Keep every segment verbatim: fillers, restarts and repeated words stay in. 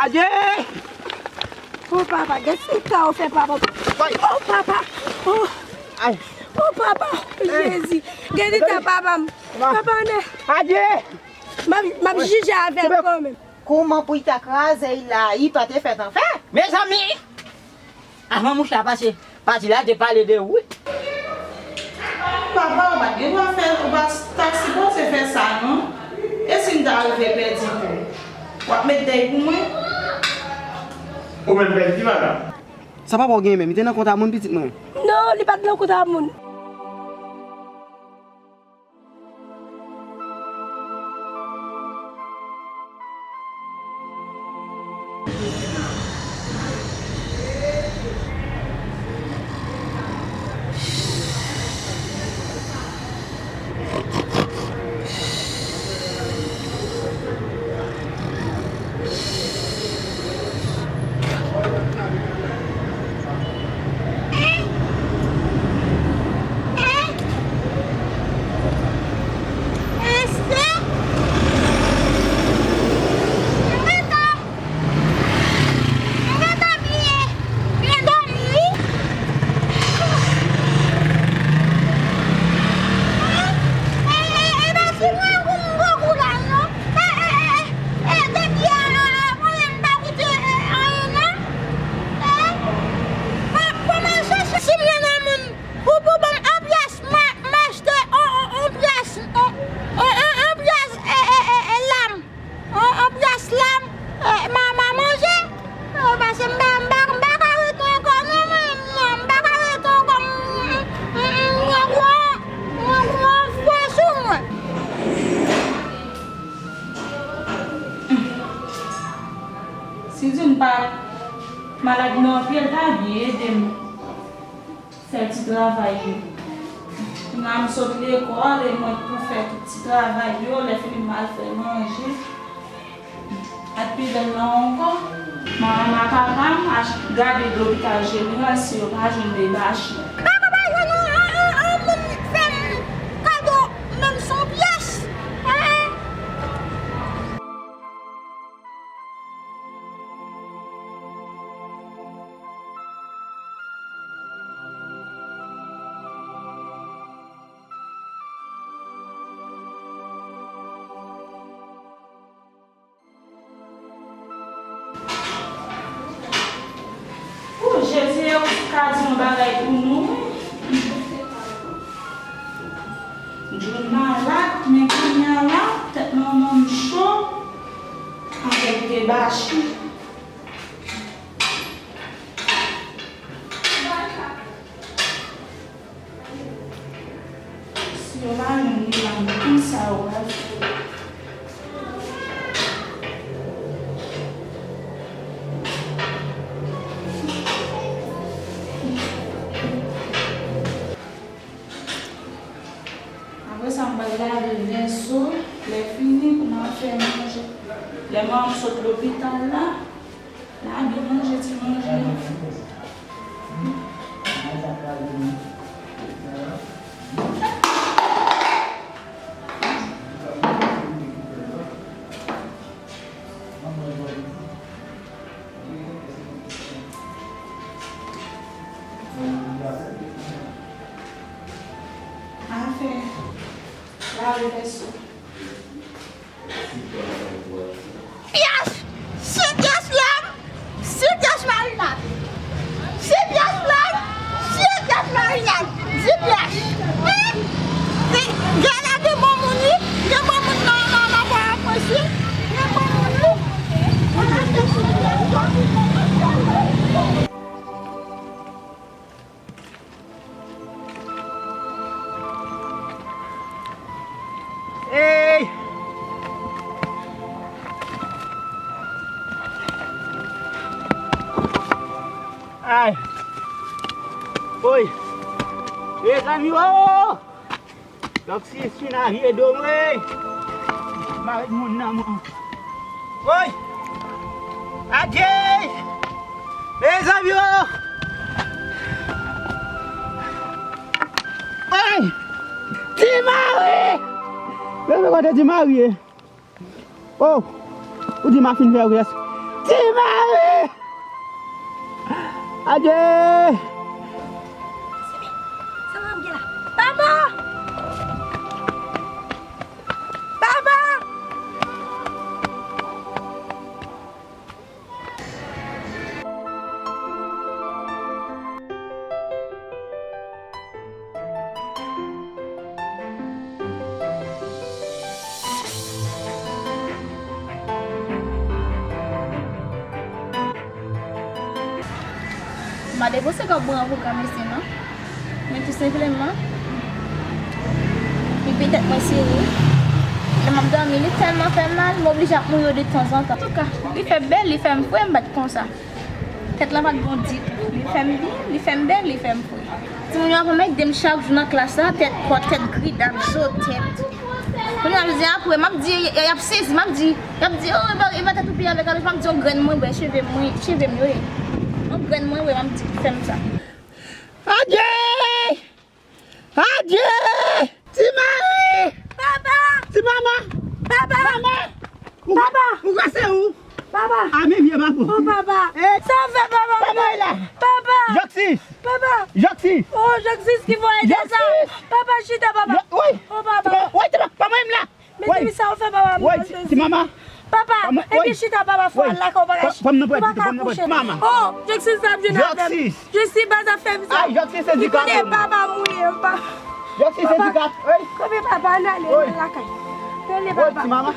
Adye! Oh papa, gen sa w fè papa. Oh papa! Oh, oh papa! Jezi! Gen sa papa m. Papa, ne. Adye! M ap, m ap jije avè l kanmenm. Kouman pou l ta kraze l la, li pa te fèt anfè? Mezanmi! Avan mouche a pase, pati la te pale de ou wi. Papa, ou pa t gen dwa fè, ou pa t sipoze fè sa non. E si m ta rive pèdi kou? W ap met dèy pou mwen? Ou menm pèdi ki madanm? Sa papa w genyen menm? Li te nan kont a moun pitit mwen? Non, li pa t nan kont a moun. E, e, e, pa sou mwen kou m gwo kou la non. E, e, e, e, depi a, a, a, mwen menm m pa koute, e, anyen non. E, pa, pa m al chèche si m nan moun pou, pou ban m on pyès, m a, m achte on, on, on pyès, on, on, on, on pyès, e, e, e, e, lam. On, on pyès lam, e, m a, m a manje. E, paske m pa, m pa, m pa ka rete ankò non, mwen, non, m pa ka rete ankò, m, m, m, m, mwen gwo, mwen gwo fwa sou mwen. Si di m pa malad nan pye, l ta byen ede m. Fè ti travay yo. Kounya m sot lekòl e mwen k pou fè tout ti travay yo, lè fini m al fè manje. Ak pi bèl nan ankò, manman m ak papa m ach-, gade lopital jeneral si yo pa jwenn debache. Papa pa jwenn on, on, on, on moun fè m kado menm s on pyès. Hein? Pou Jezi, e ou ki ka di yon bagay pou nou, wi. John malad, men kounya la, tèt manman m cho avèk debache. Si yo pa jwenn li la, men kisa yo pral fè? Apre sa, m pral lave vèso. Lè fini, pou m al fè manje. Lè manman m sot lopital la, lage manje, ti manje. Afè lave vèso. Pyès! Se pyès lam! Se pyès marinad! Se pyès lam! Se pyès marinad! Di pyès! Hein? Se, gade gen bon moun wi! Gen bon moun nan, nan, nan Pòtoprens wi! Gen bon moun wi! Ey! Ay! Oy! Mezanmi, o! Dòk si eswinaj ede m wi. Mare moun nan mwen. Woy! Adye! Mezanmi o! Ay! Ti Mari! Mezanmi, kote Ti Mari ye? Oh! Ou di m a fin fè rès. Ti Mari! Adye! Sa m gen la? Papa! Papa! M pa te panse k ap bon avoka mesye non. Men tou senpleman, li petèt mwen sere. Lè m ap dòmi, li tèlman fè m mal, m oblije ap mouye yo de tanzantan. Antouka, li fè bèl, li fè m fre, m pa t konsa. Tèt lan pa t bon ditou. Li fè m byen, li fè m bèl, li fè m fre. Timoun yo ap anmède m chak jou nan klas la, tèt pòt, tèt gridap, zo tèt. Kounye a, jodi a, apre, m ap di, y, y ap sezi, m ap di, y ap di, oh, e pa, e pa tèt ou pi avèk avèk, m ap di, yon grenn mwen bwè, cheve mwen, cheve m yo ye. Yon grenn mwen bwè, m ap di, fè m sa. Adye! Adye! Ti Mari! Papa! Ti mama! Papa! Mama! Ou, papa! Ou kase ou? Papa! A, men vye papa! Oh, papa! Eh! Sa w fè papa? Papa e la! Papa! Joksis! Papa! Joksis! Oh, Joksis ki voye de sa! Joksis! Papa, chita, papa! Wi! Oh, papa! Wi, ti papa, pa mwen m la! Mezanmi, sa w fè papa m nan Jezi. Ti mama. Papa, ebyen chita papa, fò al lakay ou pa ka chita. Ou pa ka kouche. Oh, Joksis ap jwenn avè m. Joksis pa sa fè m sa. Li konnen papa m ou ye. Joksis se dikap. Papa, kanpe papa, ann ale nan lakay. Ann ale papa. Ti mama.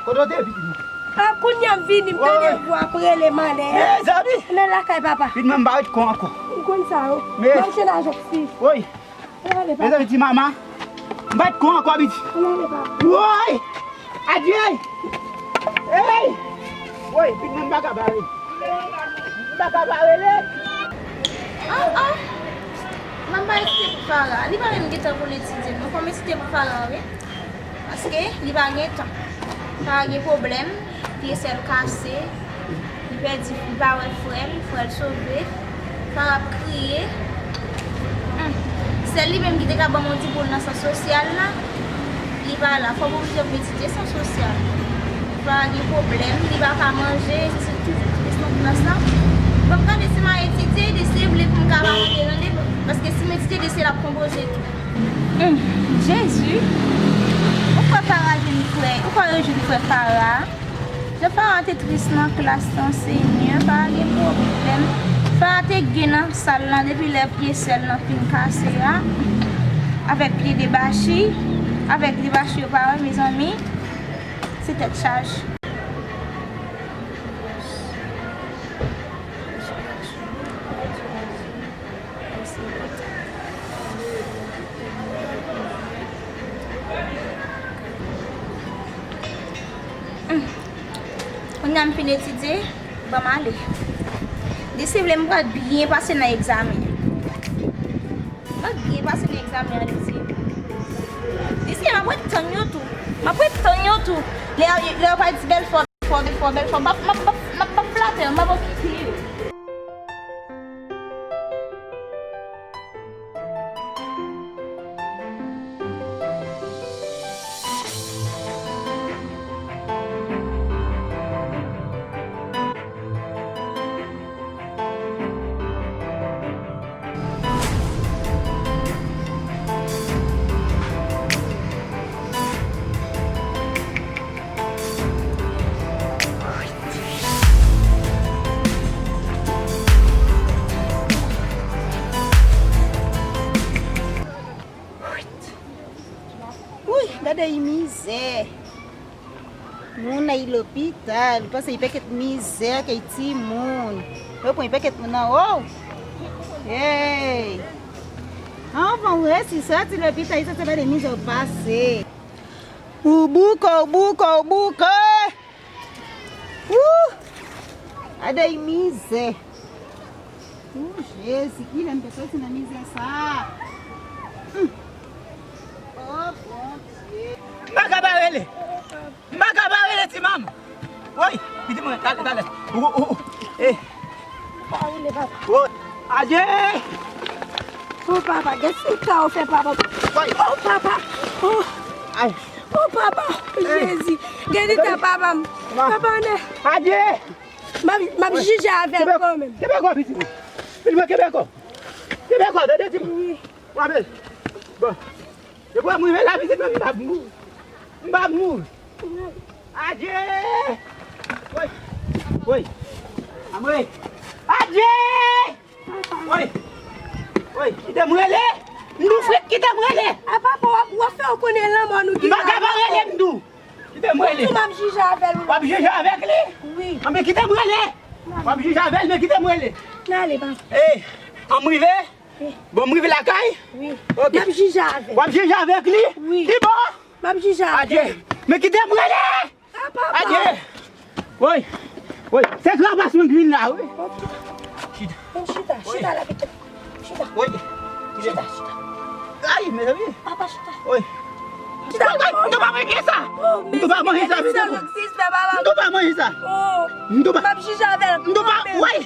Kote w te ye pitit mwen? A, kounye a m vini, m tande vwa ap rele m anlè a. Mezanmi. Ann ale lakay papa. Pitit mwen m pa ret kon ankò. M konn sa yo. Mache nan Joksis. Mezanmi, ti mama, m pa t kon ankò, pitit. Woy! Adye! Ey! Woy, pitit mwen, m pa ka bare. M pa ka bare, le. Oh, oh! Mama esite pou Farah. Li pa menm gen tan pou l etidye, non. Fò m esite pou Farah, wi. Paske li pa gen tan. Farah gen pwoblèm, pye sè l kase, li pèdi, li pa wè frè l, frè l sove, Farah ap kriye. Hmm. Sèl li menm ki te ka ban m yon ti boul nan sans sosyal la, li pa la. Fò m oblije ap etidye sans sosyal. Farah gen pwoblèm, li pa ka manje, se toujou tris nan klas la. Bon, m gade si m a etidye, de se vle pou m ka pa rete tande, paske si m etidye, de se l ap konpoze tou. Hum, Jezi, ou kwè Farah jwenn frè, ou kwè yo jwenn frè Farah? Jan Farah te tris nan klas lan, Senyè, Farah gen pwoblèm. Farah te gen nan sal lan depi lè pye sè l lan fin kase a, avèk pye debachi, avèk debachi yo pa wè, mezanmi, se tèt chaje. Kounye a m fin etidye, ban m ale. Di si vle m pral byen pase nan egzamen. M pral byen pase nan egzamen an, Di si. Di si, m ap ret tann yo tou. M ap ret tann yo tou. Lè, lè yo pral di bèl fò. Fò, bèl fò, bèl fò. M ap, m ap, m ap, m ap, m ap flate yo, m ap okipe yo. Wouy, gade y mizè. Moun ay lopital, pase y pakèt mizè ak ay timoun. Yo pran y pakèt moun anwo. Hey! Anvan w resi soti lopital, sa se pa de mizè w pase. Ou bouke, ou bouke, ou bouke! Wouh! Adèy mizè. Wouh, Jezi, kilè m te soti nan mizè sa a? Hum. Oh, Bondye. M pa ka pa rele. M pa ka pa rele ti manman. Woy, pitit mwen, talè, talè. Ou, ou, ou. Eh. Pa rele, papa. Woy. Adye! Oh, papa, gen se ka ou fè, papa. Woy. Oh, papa. Oh. Ay. Oh, papa, Jezi. Gen lita papa m. Papa, ne. Adye! M ap, m ap jije avè l kanmenm. Kenbe kò, pitit mwen. Pitit mwen, kenbe kò. Kenbe kò, tande, timoun. Wi. Frape. Bon. Depi m rive la, pitit mwen, m p ap mouri. M p ap mouri. Adye! Woy! Woy! Amwe! Adye! Woy! Woy! Kite m rele! M di w frit, kite m rele! A papa, w ap, w ap fè w konnen lanmò nou gen. M pa ka pa rele, m di w! Kite m rele! M di w m ap jije avè l, wi. W ap jije avèk li? Wi. Anben, kite m rele! W ap jije avè l, men kite m rele! N ale, papa. Ey! An m rive? Wi. Bon, m rive lakay? Wi. Ok. M ap jije avè l. W ap jije avèk li? Wi. Ki bò? M ap jije avè l. Adye! Men kite m rele! A, papa! Adye! Woy! Woy! Se krapas mwen ki vin la, wi! Chita! Chita, chita la, pito. Chita. Woy! Chita, chita. Ay, mezanmi! Papa, chita. Woy! Chita. Woy, woy! M tou pa manje sa! Oh, m tou pa manje sa, pito. M tou pa manje sa! Oh, m tou pa. M ap jije avè l. M tou pa, woy!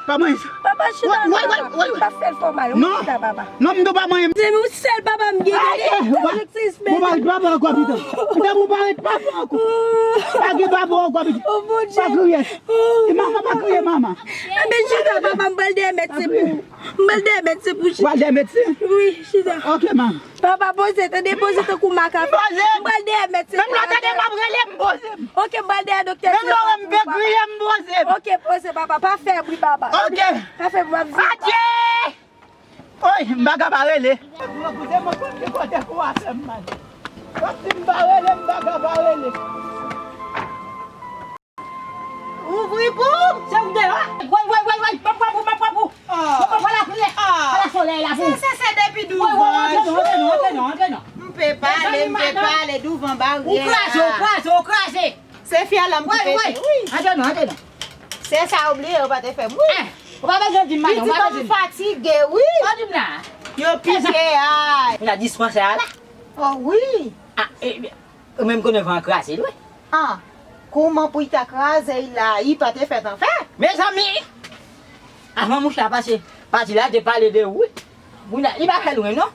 Pa manyen sa. Papa, chita la, papa. M pa fè l fè w mal. Non. Chita, papa. Non, m tou pa manyen. Se yon sèl papa m gen, gade. Ou pa ret papa ankò, pito. Pito, ou pa ret papa ankò. Pa gen papa ankò, pito. Oh, Bondye. Pa kriye. Oh, manman, pa kriye, manman. Enben, chita, papa, m pral dèyè medsen pou ou. M pral dèyè medsen pou ou, chita. Ou pral dèyè medsen? Wi, chita. Ok, manman. Papa, poze, tande, poze tankou makak. M poze. M pral dèyè medsen. Menm lè w tande m ap rele, m poze. Ok, m pral dèyè doktè. Menm lè w wè m pe kriye, m poze. Ok, poze, papa. Pa fè bri, papa. Ok. Pa fè bri, m ap vin. Adye! Oy, m pa ka pa rele. Kote mwen konn ki kote kou a fè m mal. Kòmsi m pa rele, m pa ka pa rele. Ouvri pou m! Se ou deyò a? Woy, woy, woy, woy! M ap pran pou, m ap pran pou! M ap pran la priyè! Ala solèy la pou ou! Se, se, se depi douvan jou! Woy, woy, antre non, antre non, antre non, antre non! M pe pale, m pe pale douvan baryè a! Ou kraze, ou kraze, ou kraze! Se fyè la m ki pete, wi! Antre non, antre non! Se sa ou bliye, ou pa te fè m, wi! Ou pa bezwen di m, madanm, ou pa bezwen di m! Pitit, m fatige, wi! Sa w di m la? Yo pike a! Ou la dispansè a la? Oh, wi! Ah, eh, Ou menm konnen van an kraze l, wi. An, kouman pou l ta kraze l la, li pa te fèt anfè? Mezanmi! Avan mouche a pase, pati la, te pale de ou, wi. Kounye a, li pa fè lwen, non.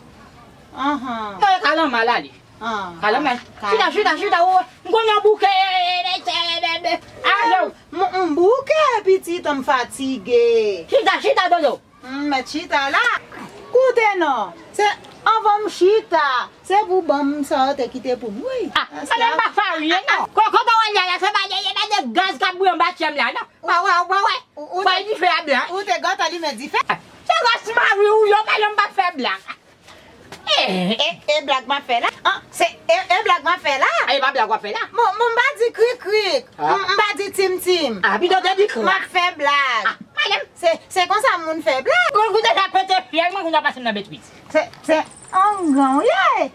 Anhan. Non, e kalanman l ale. An. Kalanman. Chita, chita, chita, ou, m konnen yon bouke, eh, eh, eh, eh, eh, eh, eh, ah, non. M, m bouke, pitit, m fatige. Chita, chita, dodo. M mèt chita la. Koute non, se anvan m chita, se pou ban m sa yo te kite pou m, wi. Ah, ale m pa fè anyen, non. Ko-, kote w al la, se pa de, pa de gaz k ap bouyi anba tchè m la, non. Pa wè, wè, wè. Ou, ou te, dife a blan. Ou te gentan limen dife. Se ras mari w yo, pa janm pa fè blag. Eh, e, e blag m ap fè la? An, se, e, e blag m ap fè la? A, e pa blag w ap fè la? Bon, bon, m pa di krik krik. Ah. M, m pa di tim tim. Ah, pito te di krak. M ap fè blag. Ah, madanm. Se, se konsa moun fè blag. Moun ki deja pete fyèl, mwen kounye a pase m nan betwiz. Se, se yon gran w ye.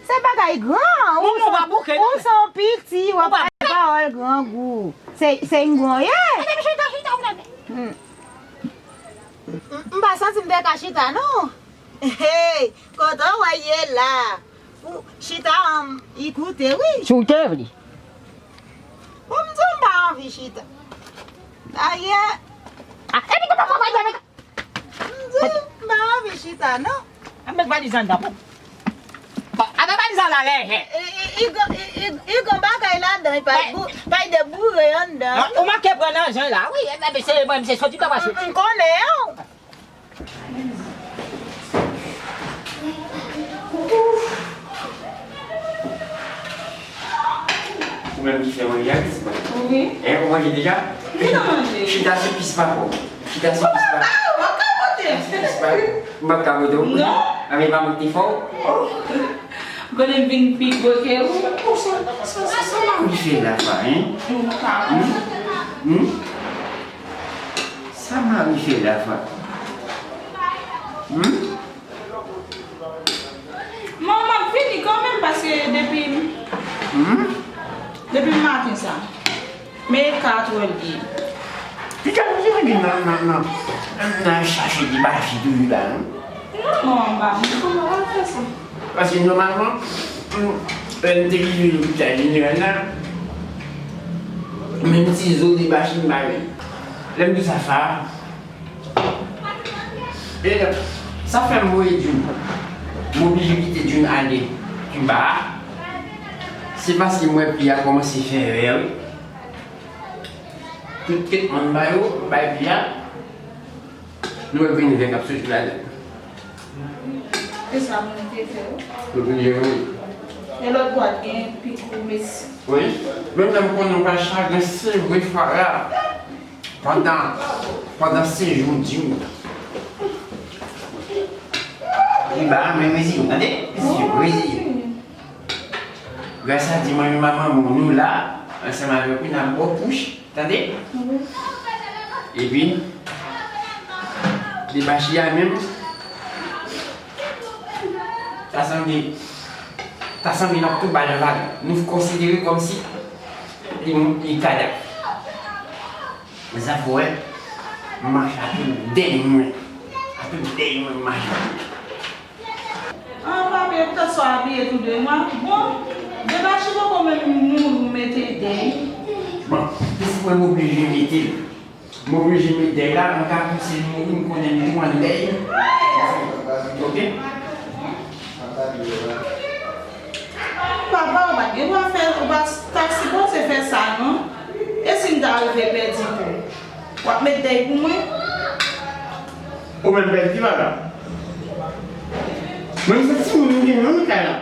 Se bagay gran. Ou, ou, ou se yon piti, w ap bay pawòl grangou. Se, se yon gran w ye. Madanm, chita, chita, ou la. Hmm. M, m pa santi m te ka chita, non. Hey, kote w wè ye la? Pou chita, anm, li koute, wi. Si w te vle. Bon, m di w m pa anvi chita. Dayè. Ah, epi tou pa fò pa di avèk. M di w m pa anvi chita, non. An met valiz anndan pou. Bon, avè valiz an la lèjè. E, e, e, e, e, e gon bagay ladan, e pa, pa de boure anndan. Ou manke pran nan jan la, wi, e, e, se, mwen, se soti pa pase. M, m konnen, an. Ou menm ki fè manje a, pitit mwen? Wi. Hein, ou manje deja? Wi, nou manje. Chita sou pis pa kò. Chita sou pis pa. Ah, ou pa ka monte. Chita sou pis pa. M pa ka monte, ou konnen. Non. A, men pa monte fò. Oh. Ou konnen m vin pi gwo ke ou. Sa, sa, sa, sa mari fè la, fa, hein? Hmm? Hmm? Sa mari fè la, fa? Hmm? Manman, m ap vini kanmenm paske depi, hmm? Depi maten sa. Men e kat wè l ye. Pita nou te vin nan, nan, nan, nan chache debache toujou la, non? Non, manman, m pa konn fè sa. Paske nòmalman, m, lè m te rive lopital jeneral la, menm ti zo debache m pa jwenn. Lè m di sa, fa, e sa fè m voye Jun. M oblije kite Jun ale Kiba a. Se paske m wè pli a kòmanse fè vè, wi. Tout tretman m ba yo, m bay pi a, nou wè vin vè k ap soti ladan. Se sa moun te fè yo. Nou vin vè wi. E lòt bwa gen pik ou mesi. Wi. Menm lè m konnen w pa chagren, se vre fwa la. Pandan, pandan sejou di w. Li ba men mezi, tande? Mezi, mezi. Gras a Dye, manmi, manman, nou la, ansanm avèk ou, n ap ba w pous, tande? Epi, debachi a menm, ta sanble, ta sanble n ap tou ba l vag. Nou konsidere kòmsi li, li kadav. Mezanmi, frè, m mache a tout dèy mwen. A tout dèy mwen, m mache. An, papa, yo ta swa abiye tou de mwa. Bon, debachi poko menm moun ou mete dèy. Bon, se si mwen m oblije mete l. M oblije met dèy la, m ka pouse l mouri, m konnen m tou an dèy. Ok? Papa, ou pa t gen dwa fè, ou pa t ta sipoze fè sa, non. E si m ta rive pèdi tou? W ap met dèy pou mwen? Ou menm pèdi, madanm? Mwen, se timoun m gen nan kay la.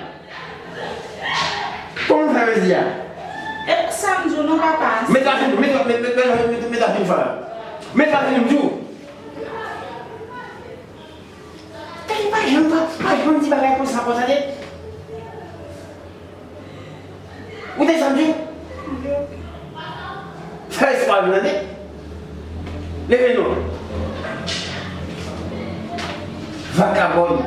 Kòman w fè mezi a? E sa m di w non, papa. Met lajan, met, met, met, met, met, met lajan fè la. Met lajan m di w. Tande, pa janm, pa, pa janm di bagay konsa ankò, tande. Ou te sa m di w? Fè espwa nou, tande. Leve non. Vakabòn.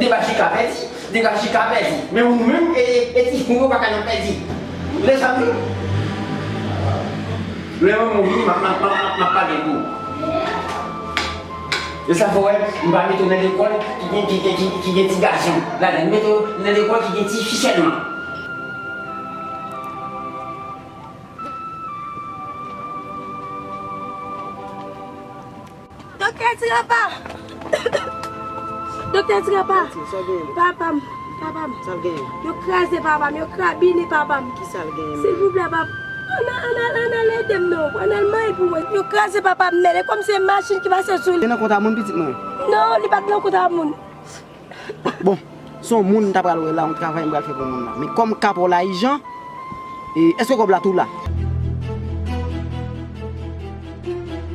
Debachi ka pèdi, debachi ka pèdi. Men ou menm, e, e, e ti moun yo pa ka nan pèdi. Ou te sa m di w? Lè mwen mouri, m ap, m ap, m ap, m ap pale pou ou. E sa fè w wè, m pa mete w nan lekòl ki gen, ki, ki, ki, ki gen ti gason ladan. M mete w nan lekòl ki gen ti fi sèlman. Doktè Tirapa! Doktè Tirapa! Sa gen? Papa m, papa m. Sa l gen? Yo kraze papa m, yo krabine papa m. Ki sa l gen? Silvouplè, papa. Ann al, ann al, ann al ede m non. Ann al manyen pou mwen. Yo kraze papa m nèt. E kòm se machin ki pase sou li. Te nan kont a moun pitit mwen? Non, li pa t nan kont a moun. Bon, se yon moun m ta pral wè la, yon travay m pral fè pou moun nan. Men kòm ka pa w la ijan, e, èske kòb la tou la?